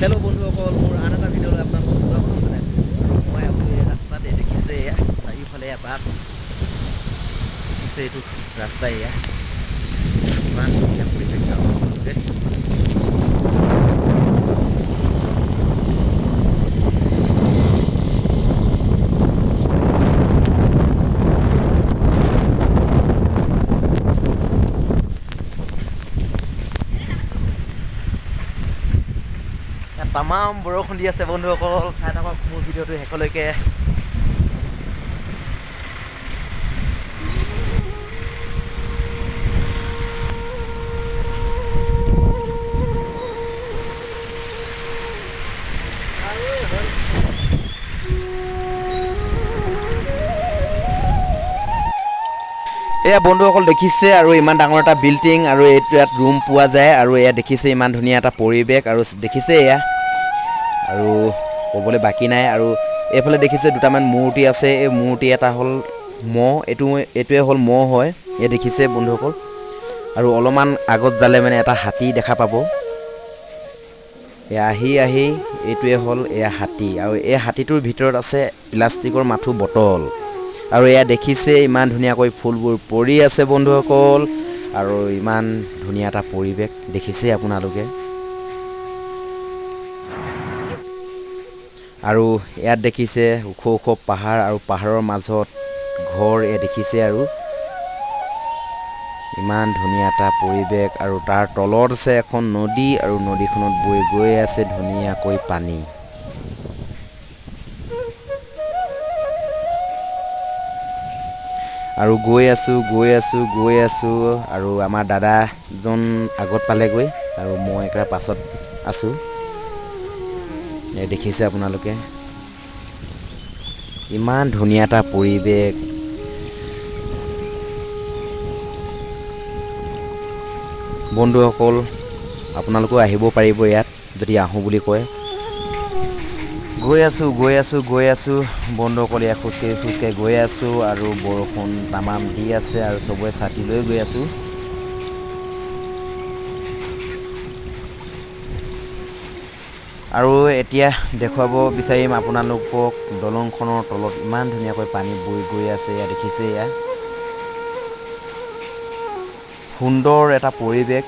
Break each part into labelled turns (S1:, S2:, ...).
S1: Hello' বন্ধুসকল, মোৰ আন এটা ভিডিঅ'লৈ আপোনালোকক স্বাগতম জনাইছোঁ। আৰু মই আছোঁ এই ৰাস্তাতে, দেখিছে এয়া চাৰিওফালে এয়া বাছ দেখিছে, এইটো ৰাস্তা, এয়া ইমান ধুনীয়া পৰিৱেশ, চাওক আপোনালোকে। তামাম বৰষুণ দি আছে বন্ধুসকল, চাই থাকক মোৰ ভিডিঅ'টো শেষলৈকে। এয়া বন্ধুসকল দেখিছে আৰু ইমান ডাঙৰ এটা বিল্ডিং, আৰু এইটো ইয়াত ৰুম পোৱা যায়। আৰু এয়া দেখিছে ইমান ধুনীয়া এটা পৰিৱেশ, আৰু দেখিছে এয়া আৰু ক'বলৈ বাকী নাই। আৰু এইফালে দেখিছে দুটামান মূৰ্তি আছে, এই মূৰ্তি এটা হ'ল ম'হ, এইটোৱে হ'ল ম'হ হয়, এই দেখিছে বন্ধুসকল। আৰু অলপমান আগত যালে মানে এটা হাতী দেখা পাব। এয়া আহি আহি এইটোৱে হ'ল এয়া হাতী, আৰু এই হাতীটোৰ ভিতৰত আছে প্লাষ্টিকৰ মাথো বটল। আৰু এয়া দেখিছে ইমান ধুনীয়াকৈ ফুলবোৰ পৰি আছে বন্ধুসকল, আৰু ইমান ধুনীয়া এটা পৰিৱেশ দেখিছে আপোনালোকে। আৰু ইয়াত দেখিছে ওখ ওখ পাহাৰ, আৰু পাহাৰৰ মাজত ঘৰ, এয়া দেখিছে। আৰু ইমান ধুনীয়া এটা পৰিৱেশ, আৰু তাৰ তলত আছে এখন নদী, আৰু নদীখনত বৈ গৈ আছে ধুনীয়াকৈ পানী। আৰু গৈ আছোঁ, গৈ আছোঁ, গৈ আছোঁ, আৰু আমাৰ দাদাজন আগত পালেগৈ, আৰু মই একেবাৰে পাছত আছোঁ। এই দেখিছে আপোনালোকে ইমান ধুনীয়া এটা পৰিৱেশ। বন্ধুসকল আপোনালোকেও আহিব পাৰিব ইয়াত যদি আহোঁ বুলি কয়। গৈ আছোঁ, গৈ আছোঁ, গৈ আছোঁ বন্ধুসকল, ইয়াত খোজকাঢ়ি খোজকাঢ়ি গৈ আছোঁ, আৰু বৰষুণ তামাম দি আছে, আৰু চবৰে ছাতি লৈ গৈ আছোঁ। আৰু এতিয়া দেখুৱাব বিচাৰিম আপোনালোকক দলংখনৰ তলত ইমান ধুনীয়াকৈ পানী বৈ গৈ আছে, এয়া দেখিছে। এয়া সুন্দৰ এটা পৰিৱেশ,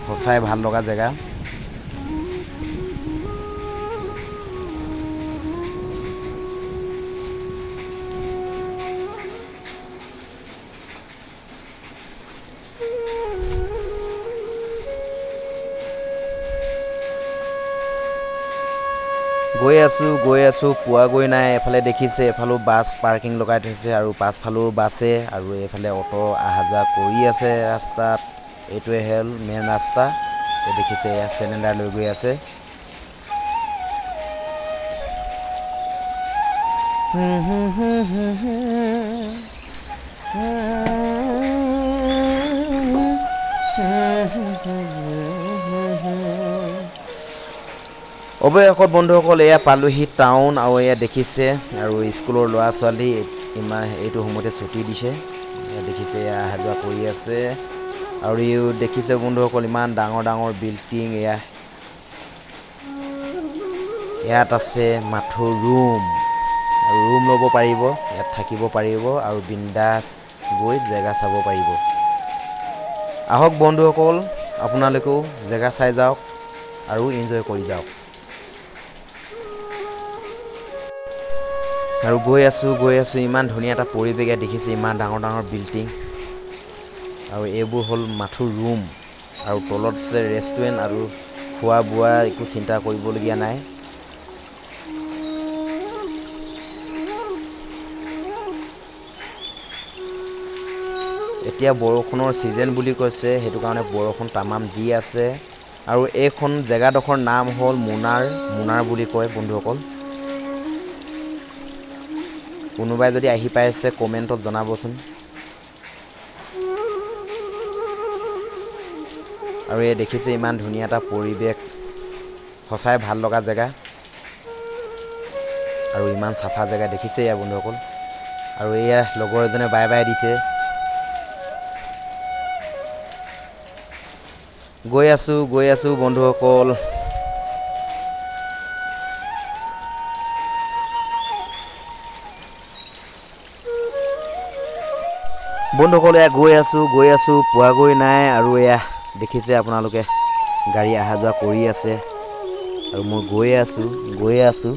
S1: সঁচাই ভাল লগা জেগা। গৈ আছোঁ, গৈ আছোঁ, পোৱাগৈ নাই। এফালে দেখিছে এফালেও বাছ পাৰ্কিং লগাই থৈছে, আৰু পাছফালেও বাছে, আৰু এইফালে অ'টো অহা যোৱা কৰি আছে ৰাস্তাত। এইটোৱে হ'ল মেইন ৰাস্তা, এই দেখিছে এয়া চিলিণ্ডাৰ লৈ গৈ আছে। অৱশেষত বন্ধুসকল এয়া পালোহি টাউন, আৰু এয়া দেখিছে আৰু স্কুলৰ ল'ৰা ছোৱালী ইমান এইটো সময়তে ছুটি দিছে, এয়া দেখিছে এয়া অহা যোৱা কৰি আছে। আৰু এই দেখিছে বন্ধুসকল ইমান ডাঙৰ ডাঙৰ বিল্ডিং, এয়া ইয়াত আছে মাথো ৰুম, আৰু ৰুম ল'ব পাৰিব, ইয়াত থাকিব পাৰিব, আৰু বিন্দাছ গৈ জেগা চাব পাৰিব। আহক বন্ধুসকল আপোনালোকেও জেগা চাই যাওক আৰু এনজয় কৰি যাওক। আৰু গৈ আছোঁ, গৈ আছোঁ, ইমান ধুনীয়া এটা পৰিৱেশ ইয়াত দেখিছে, ইমান ডাঙৰ ডাঙৰ বিল্ডিং, আৰু এইবোৰ হ'ল মাথো ৰুম, আৰু তলত আছে ৰেষ্টুৰেণ্ট, আৰু খোৱা বোৱা একো চিন্তা কৰিবলগীয়া নাই। এতিয়া বৰষুণৰ ছিজন বুলি কৈছে, সেইটো কাৰণে বৰষুণ তামাম দি আছে। আৰু এইখন জেগাডোখৰ নাম হ'ল মোনাৰ, মোনাৰ বুলি কয় বন্ধুসকল। কোনোবাই যদি আহি পাইছে কমেণ্টত জনাবচোন। আৰু এই দেখিছে ইমান ধুনীয়া এটা পৰিৱেশ, সঁচাই ভাল লগা জেগা, আৰু ইমান চাফা জেগা দেখিছে এয়া বন্ধুসকল। আৰু এয়া লগৰ এজনে বাই বাই দিছে। গৈ আছোঁ গৈ আছোঁ বন্ধুসকল। বন্ধুসকল এয়া গৈ আছোঁ গৈ আছোঁ, পোৱাগৈ নাই। আৰু এয়া দেখিছে আপোনালোকে গাড়ী অহা যোৱা কৰি আছে আৰু মই গৈ আছোঁ গৈ আছোঁ।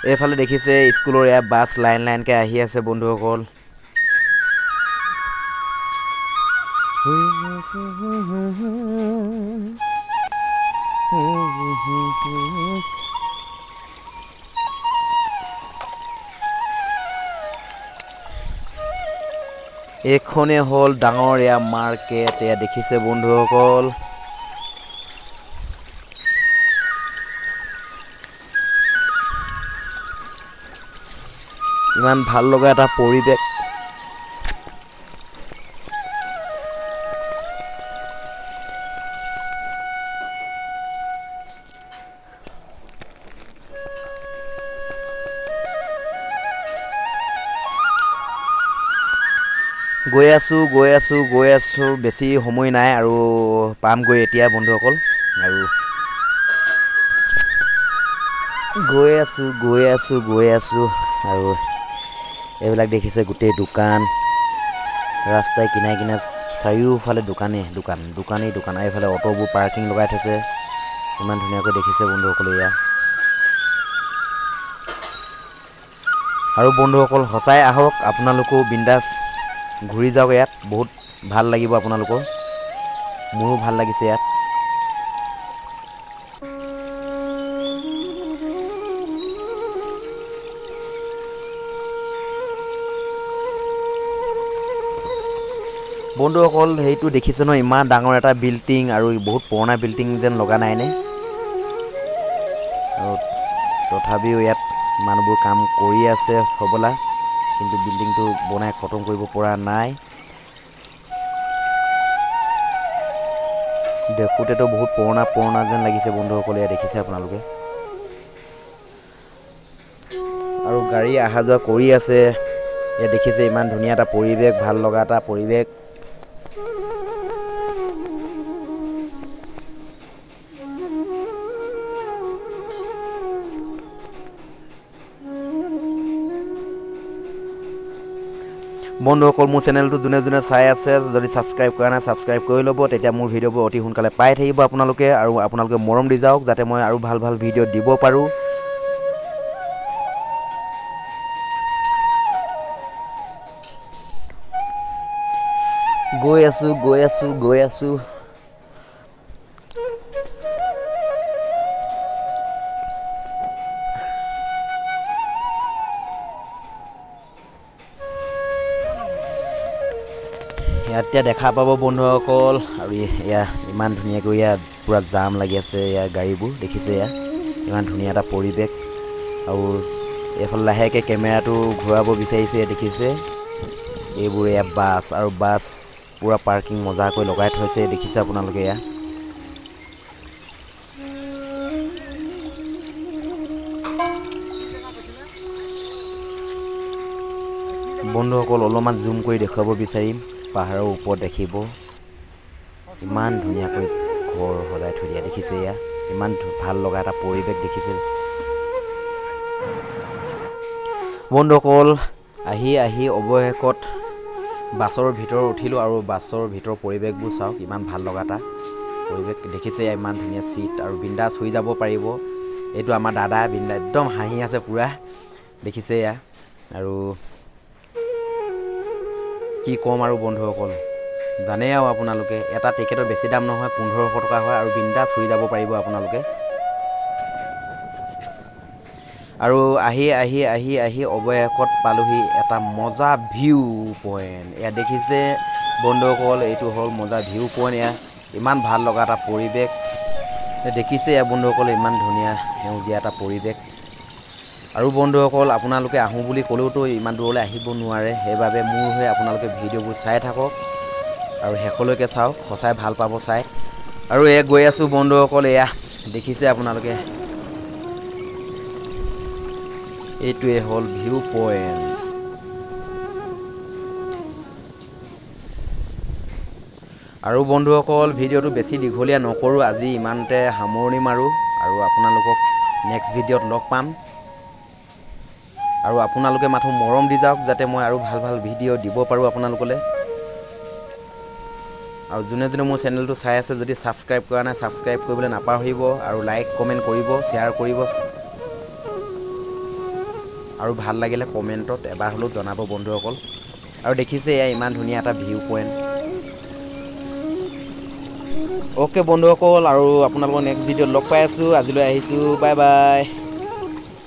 S1: এইফালে দেখিছে স্কুলৰ এয়া বাছ লাইন লাইনকৈ আহি আছে বন্ধুসকল। এইখনে হ'ল ডাঙৰ এয়া মাৰ্কেট, এয়া দেখিছে বন্ধুসকল। ইমান ভাল লগা এটা পৰিৱেশ। গৈ আছোঁ গৈ আছোঁ গৈ আছোঁ, বেছি সময় নাই আৰু পামগৈ এতিয়া বন্ধুসকল। আৰু গৈ আছোঁ গৈ আছোঁ গৈ আছোঁ। আৰু এইবিলাক দেখিছে গোটেই দোকান, ৰাস্তাই কিনাৰে কিনাৰে চাৰিওফালে দোকানেই দোকান, দোকানেই দোকান। এইফালে অ'টোবোৰ পাৰ্কিং লগাই থৈছে, ইমান ধুনীয়াকৈ দেখিছে বন্ধুসকল এয়া। আৰু বন্ধুসকল সঁচাই আহক, আপোনালোকো বিন্দাছ ঘূৰি যাওক ইয়াত, বহুত ভাল লাগিব আপোনালোকৰ, মোৰো ভাল লাগিছে ইয়াত। বন্ধুসকল সেইটো দেখিছে ন, ইমান ডাঙৰ এটা বিল্ডিং আৰু বহুত পুৰণা বিল্ডিং যেন লগা নাইনে? আৰু তথাপিও ইয়াত মানুহবোৰ কাম কৰি আছে হ'বলা, কিন্তু বিল্ডিংটো বনাই খতম কৰিব পৰা নাই। দেখোঁতেতো বহুত পুৰণা পুৰণা যেন লাগিছে বন্ধুসকল, এয়া দেখিছে আপোনালোকে। আৰু গাড়ী অহা যোৱা কৰি আছে, এয়া দেখিছে ইমান ধুনীয়া এটা পৰিৱেশ, ভাল লগা এটা পৰিৱেশ। বন্ধুসকল মোৰ চেনেলটো যোনে যোনে চাই আছে, যদি ছাবস্ক্ৰাইব কৰা নাই ছাবস্ক্ৰাইব কৰি ল'ব, তেতিয়া মোৰ ভিডিঅ'বোৰ অতি সোনকালে পাই থাকিব আপোনালোকে। আৰু আপোনালোকে মৰম দি যাওক যাতে মই আৰু ভাল ভাল ভিডিঅ' দিব পাৰোঁ। গৈ আছোঁ গৈ আছোঁ গৈ আছোঁ। ইয়াত এতিয়া দেখা পাব বন্ধুসকল। আৰু এয়া ইমান ধুনীয়াকৈ ইয়াত পূৰা জাম লাগি আছে, এয়া গাড়ীবোৰ দেখিছে, এয়া ইমান ধুনীয়া এটা পৰিৱেশ। আৰু এইফালে লাহেকৈ কেমেৰাটো ঘূৰাব বিচাৰিছে, এয়া দেখিছে এইবোৰ এয়া বাছ। আৰু বাছ পূৰা পাৰ্কিং মজাকৈ লগাই থৈছে, দেখিছে আপোনালোকে এয়া। বন্ধুসকল অলপমান জুম কৰি দেখুৱাব বিচাৰিম, পাহাৰৰ ওপৰত দেখিব ইমান ধুনীয়াকৈ ঘৰ সজাই থৈ দিয়া দেখিছে, এয়া ইমান ভাল লগা এটা পৰিৱেশ দেখিছে। বন্ধুসকল আহি আহি অৱশেষত বাছৰ ভিতৰত উঠিলোঁ আৰু বাছৰ ভিতৰৰ পৰিৱেশবোৰ চাওক, ইমান ভাল লগা এটা পৰিৱেশ দেখিছে, ইমান ধুনীয়া চিট আৰু বিন্দাছ শুই যাব পাৰিব। এইটো আমাৰ দাদা বিন্দা একদম হাঁহি আছে পূৰা দেখিছে এয়া। আৰু কি ক'ম আৰু বন্ধুসকল, জানেই আৰু আপোনালোকে, এটা টিকেটৰ বেছি দাম নহয়, 1500 টকা হয় আৰু বিন্দাছ শুই যাব পাৰিব আপোনালোকে। আৰু আহি আহি আহি আহি অৱশেষত পালোহি এটা মজা ভিউ পইণ্ট। এয়া দেখিছে বন্ধুসকল, এইটো হ'ল মজা ভিউ পইণ্ট। এয়া ইমান ভাল লগা এটা পৰিৱেশ দেখিছে এয়া বন্ধুসকল, ইমান ধুনীয়া সেউজীয়া এটা পৰিৱেশ। আৰু বন্ধুসকল, আপোনালোকে আহোঁ বুলি ক'লেওতো ইমান দূৰলৈ আহিব নোৱাৰে, সেইবাবে মোৰ হৈ আপোনালোকে ভিডিঅ'বোৰ চাই থাকক আৰু শেষলৈকে চাওক, সঁচাই ভাল পাব চাই। আৰু এয়া গৈ আছোঁ বন্ধুসকল, এয়া দেখিছে আপোনালোকে, এইটোৱে হ'ল ভিউ পইণ্ট। আৰু বন্ধুসকল, ভিডিঅ'টো বেছি দীঘলীয়া নকৰোঁ, আজি ইমানতে সামৰণি মাৰোঁ আৰু আপোনালোকক নেক্সট ভিডিঅ'ত লগ পাম। আৰু আপোনালোকে মাথো মৰম দি যাওক, যাতে মই আৰু ভাল ভাল ভিডিঅ' দিব পাৰোঁ আপোনালোকলৈ। আৰু যোনে যোনে মোৰ চেনেলটো চাই আছে, যদি ছাবস্ক্ৰাইব কৰা নাই, ছাবস্ক্ৰাইব কৰিবলৈ নাপাহৰিব আৰু লাইক কমেণ্ট কৰিব, শ্বেয়াৰ কৰিব আৰু ভাল লাগিলে কমেণ্টত এবাৰ হ'লেও জনাব বন্ধুসকল। আৰু দেখিছে এয়া ইমান ধুনীয়া এটা ভিউ পইণ্ট। অ'কে বন্ধুসকল, আৰু আপোনালোকৰ নেক্সট ভিডিঅ'ত লগ পাই আছোঁ। আজিলৈ আহিছোঁ, বাই বাই।